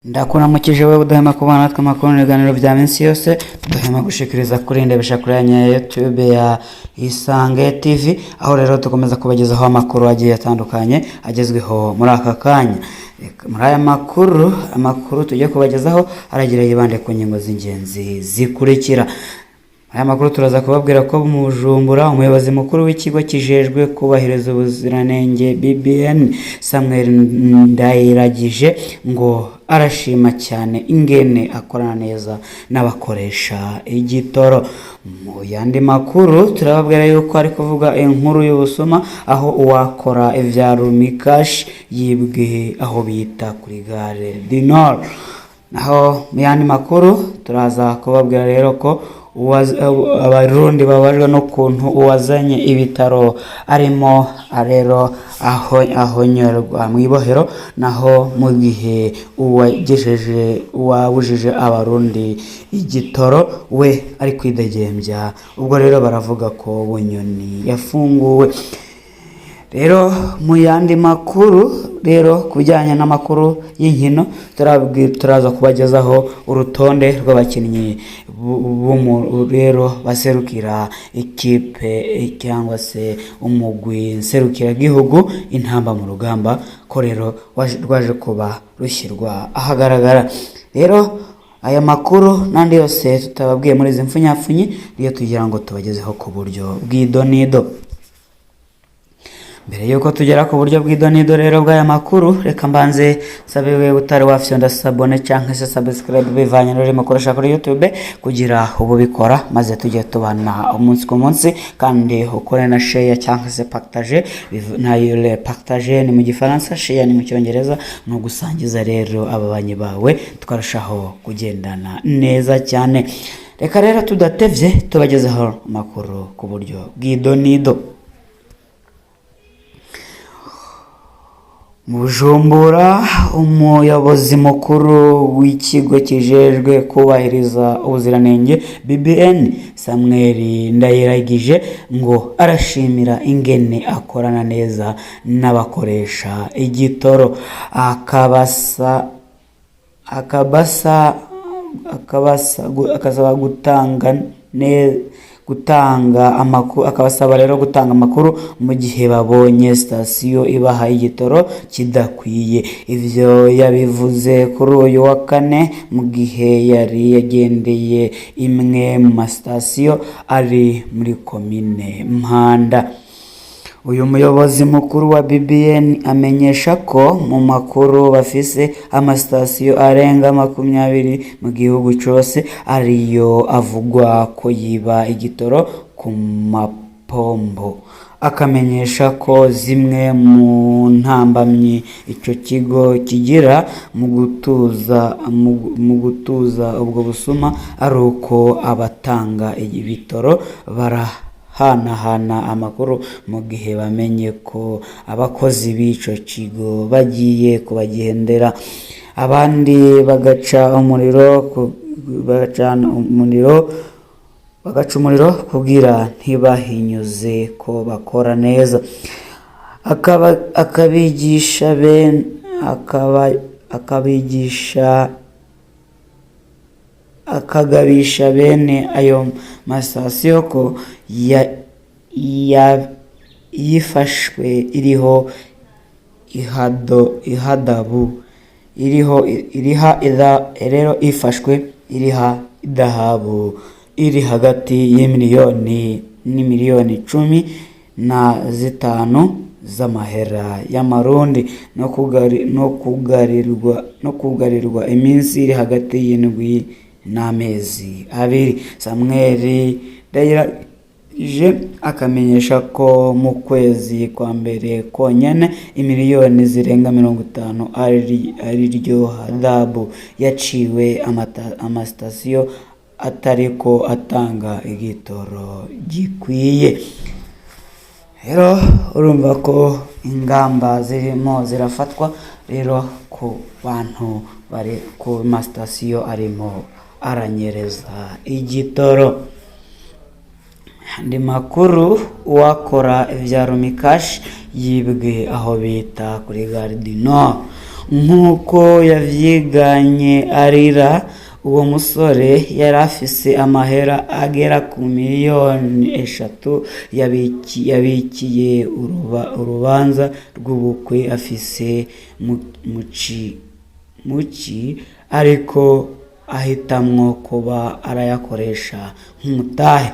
Ndakuramukije wowe udahema kubana natwe amakuru n'ibiganiro bya minsi yose tudahema gushikiriza kuri ndebesha kuri ya YouTube ya Isange TV, aho rero dukomeza kubagezaho amakuru agiye atandukanye agezweho muri aka kanya. Muri aya makuru, amakuru tugiye kubagezaho aragira yibande ku ngingo z'ingenzi zikurikira. Aya makuru turaza kubabwira ko mu Bujumbura umuyobozi mukuru w'ikigo kijejwe kubahiriza ubuziranenge BBN, Samuel Ndayiragije, ngo arashima cyane ingene akorana neza n'abakoresha igitoro. Mu yandi makuru turababwira yuko ari kuvuga inkuru y'ubusuma, aho uwakora ivya Lumicash yibwe aho bita kuri Gare du Nord. Naho mu yandi makuru turaza kubabwira rero ko Abarundi babajwe n'ukuntu uwazanye ibitaro arimo rero aho ahonyorwa mu ibohero, naho mu gihe uwagejeje uwabujije Abarundi igitoro we ari kwidegembya. Ubwo rero baravuga ko Bunyoni yafunguwe. Rero mu yandi makuru rero, ku bijyanye n'amakuru y'inkino, turaza kubagezaho urutonde rw'abakinnyi rero baserukira ikipe cyangwa se umugwi nserukiragihugu Intamba mu Rugamba, ko rero rwaje kuba rushyirwa ahagaragara. Rero aya makuru n'andi yose tutababwiye muri izi mfunyapfunyi niyo tugira ngo tubagezeho ku buryo bw'idonido. Mbere yuko tugera ku buryo bw'idonido rero bw'aya makuru, reka mbanze nsabe wewe utari wafyonda s'abonner cyangwa se subscribe, bivanye n'ururimi ukoresha kuri YouTube, kugira ububikora maze tujye tubana umunsi ku munsi, kandi ukore na share cyangwa se partage. Nayo le partage ni mu Gifaransa, share ni mu Cyongereza, ni ugusangiza rero ababanyi bawe, tukarushaho kugendana neza cyane. Reka rero tudatevye tubagezeho amakuru ku buryo bw'idonido. Mu Bujumbura, umuyobozi mukuru w'ikigo kijejwe kubahiriza ubuziranenge BBN, Samuel Ndayiragije, ngo arashimira ingene akorana neza n'abakoresha igitoro, akabasa akabasa akabasa akabasaba gutanga amakuru, akabasaba rero gutanga amakuru mu gihe babonye sitasiyo ibaha igitoro kidakwiye. Ivyo yabivuze kuri uyu wa kane mu gihe yari yagendeye imwe mu masitasiyo ari muri komine Mpanda. Uyu muyobozi mukuru wa BBN amenyesha ko mu makuru bafise, amasitasiyo arenga 20 mu gihugu cose ariyo avugwa ko yiba igitoro ku mapombo, akamenyesha ko zimwe mu ntambamyi ico kigo kigira mu gutuza ubwo busuma ari uko abatanga ibitoro barahanahana amakuru mu gihe bamenye ko abakozi b'ico kigo bagiye kubagendera, abandi bagacana umuriro kugira ntibahinyuze ko bakora neza. Akaba akabigisha ben akaba akabigisha akagabisha bene ayo masitasiyo ko yifashwe iriho ihadabu iriho iriha rero ifashwe iriha idahabu iri hagati y'imiliyoni n'imiliyoni 15 z'amahera y'Amarundi no kugarirwa iminsi iri hagati y'indwi n'amezi 2. Samuel Ndayiragije akamenyesha ko mu kwezi kwa mbere konyene imiliyoni zirenga 50 ari ryo hadabu yaciwe amasitasiyo atariko atanga igitoro gikwiye. Rero urumva ko ingamba zirimo zirafatwa rero ku bantu bari ku masitasiyo arimo aranyereza igitoro. Andi makuru, uwakora ivya Lumicash yibwe aho bita kuri Gare du Nord. Nk'uko yavyiganye arira, uwo musore yari afise amahera agera ku miliyoni 3 yabikiye urubanza rw'ubukwe afise muci, ariko ahitamwo kuba arayakoresha nk'umutahe.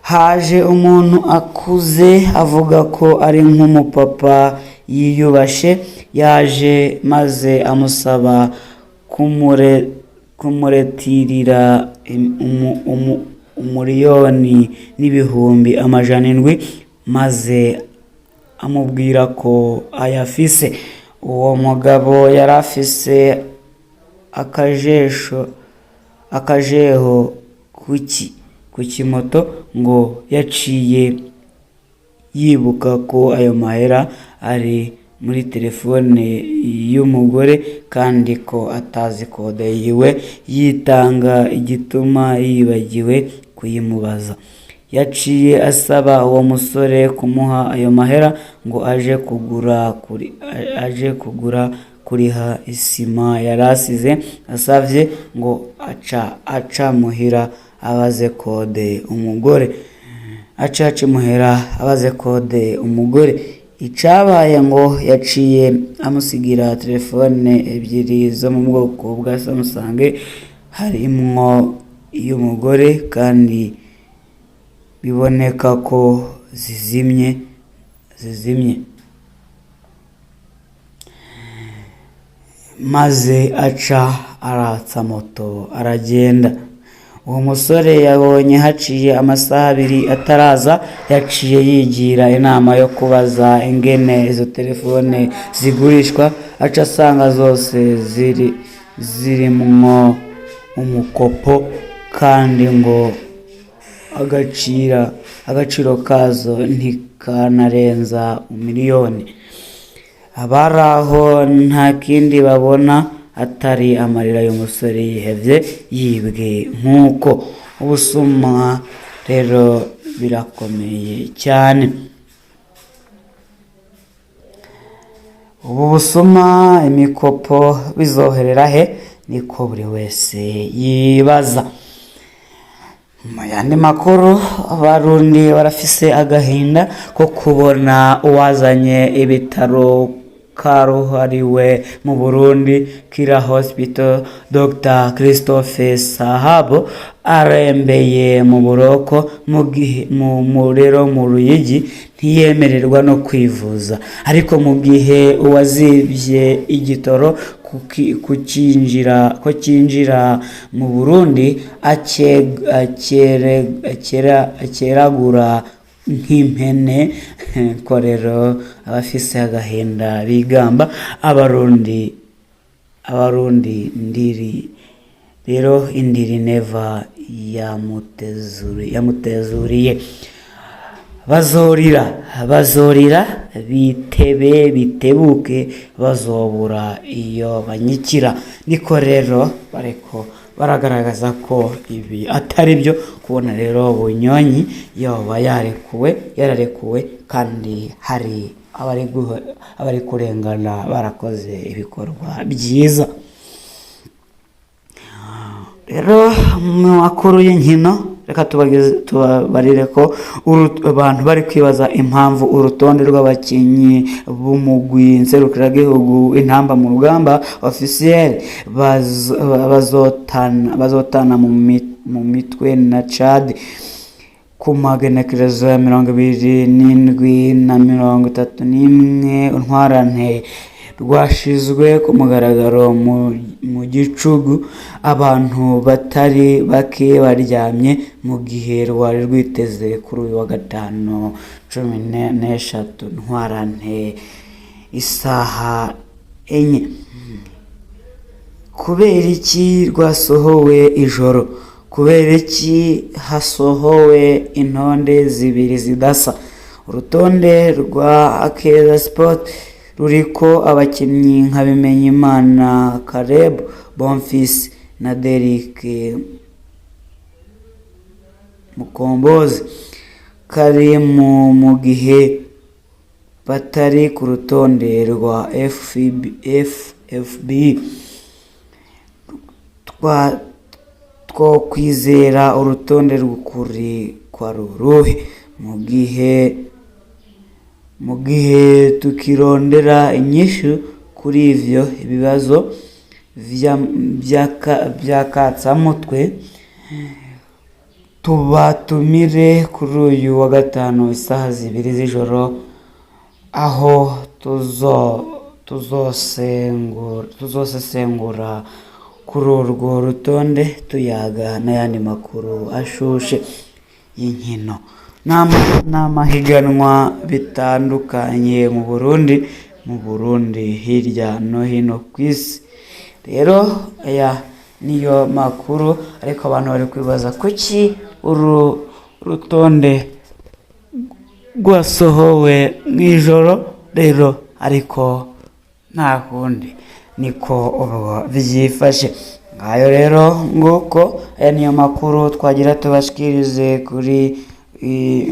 Haje umuntu akuze avuga ko ari nk'umupapa yiyubashe, yaje maze amusaba kumuretirira 1,700,000, maze amubwira ko ayafise. Uwo mugabo yari afise akajeho ku kimoto, ngo yaciye yibuka ko ayo mahera ari muri telefone y'umugore kandi ko atazi kode yiwe, yitanga igituma yibagiwe kuyimubaza. Yaciye asaba uwo musore kumuha ayo mahera ngo aje kugura kuriha isima yarasize asavye, ngo aca muhira abaze kode umugore, aca imuhira abaze kode umugore. Icabaye, ngo yaciye amusigira telefone ebyiri zo mu bwoko bwa Samsung, harimwo iy'umugore, kandi biboneka ko zizimye, maze aca aratsa moto aragenda. Uwo musore yabonye haciye amasaha 2 ataraza, yaciye yigira inama yo kubaza ingene izo telefone zigurishwa, aca asanga zose zirimwo umukopo, kandi ngo agaciro kazo ntikanarenza umiliyoni. Abari aho nta kindi babona atari amarira y'umusore yihevye yibwe nk'uko. Ubusuma rero birakomeye cyane. Ubu busuma, imikopo, bizoherera he? Niko buri wese yibaza. Mu yandi makuru, Abarundi barafise agahinda ko kubona uwazanye ibitaro karuhariwe mu Burundi, Kira Hospital, Dr Christophe Sahabo, arembeye mu buroko mu rero mu Ruyigi, ntiyemererwa no kwivuza. Ariko mu gihe uwazivye igitoro ko cinjira mu Burundi akeragura nk'impene, ko rero abafise agahinda bigamba Abarundi ndiri rero indiri neva yamutezuriye. Bazorira, bazorira, bitebe bitebuke, bazobura iyo banyikira. Niko rero bariko baragaragaza ko ibi atari byo. Kubona rero Bunyonyi yoba yarekuwe, yararekuwe kandi hari abari kurengana barakoze ibikorwa byiza. Rero mu makuru y'inkino, reka tubabarire ko abantu bari kwibaza impamvu urutonde rw'abakinyi b'umugwi nserukiragihugu Intamba mu Rugamba officiel bazotana mu mitwe na Chad ku magenekerezo ya 27 na 31 Ntwarante rwashizwe ku mugaragaro mu gicugu, abantu batari bake baryamye, mu gihe rwari rwiteze kuri uyu wa gatanu 13 Ntwarante isaha 4. Kubera iki rwasohowe ijoro? Kubera iki hasohowe intonde zibiri zidasa? Urutonde rwa Akeza Sport ruriko abakinnyi nka Bimenyimana Caleb Bonfils na Derrick Mukombozi kari mu gihe batari ku rutonde rwa FFB, FFB. Twokwizera urutonde rw'ukuri kwa ruruhe mu gihe tukirondera inyishu kuri ivyo ibibazo vy'akatsamutwe? Tubatumire kuri uyu wa gatanu isaha 2 z'ijoro, aho tuzosesengura kuri urwo rutonde, tuyaga n'ayandi makuru ashushe y'inkino n'amahiganwa bitandukanye mu Burundi, hirya no hino ku isi. Rero aya niyo makuru, ariko abantu bari kwibaza kuki uru rutonde rwasohowe mw'ijoro rero, ariko nta kundi, niko ubwo vyifashe. Ngayo rero nguko, aya niyo makuru twagira tubashikirize kuri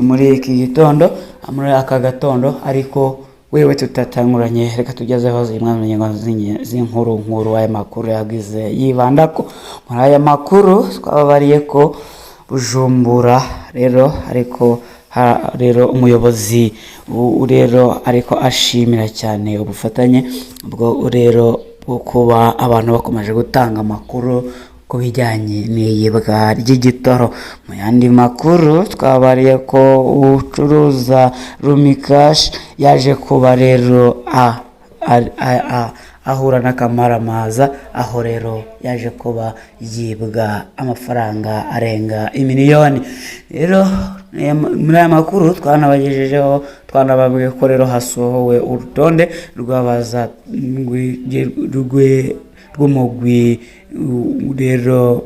muri iki gitondo, muri aka gatondo. Ariko wewe tutatanguranye, reka tugezeho zimwe mu ngingo z'inkuru nkuru aya makuru yagize yibandako. Muri aya makuru twababariye ko Bujumbura rero, ariko rero umuyobozi rero ariko ashimira cyane ubufatanye bwo rero bwo kuba abantu bakomeje gutanga amakuru ku bijyanye n'iyibwa ry'igitoro. Mu yandi makuru twabariye ko ucuruza Lumicash yaje kuba rero ahura n'akamaramaza, aho rero yaje kuba yibwa amafaranga arenga imiliyoni. Rero muri aya makuru twanabagejejeho, twanababwiye ko rero hasohowe urutonde rw'abaza rw'umugwi rero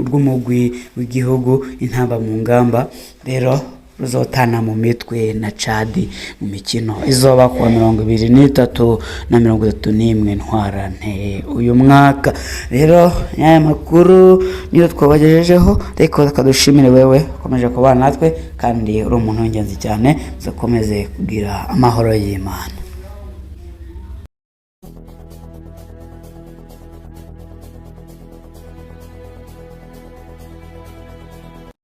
rw'umugwi w'igihugu Intamba mu Ngamba, rero ruzotana mu mitwe na Cadi mu mikino izoba kuwa 23 na 31 Ntwarante uyu mwaka. Rero aya makuru niyo twabagejejeho, ariko reka dushimire wewe ukomeje kubana natwe kandi uri umuntu w'ingenzi cyane. Uzakomeze kugira amahoro y'Imana.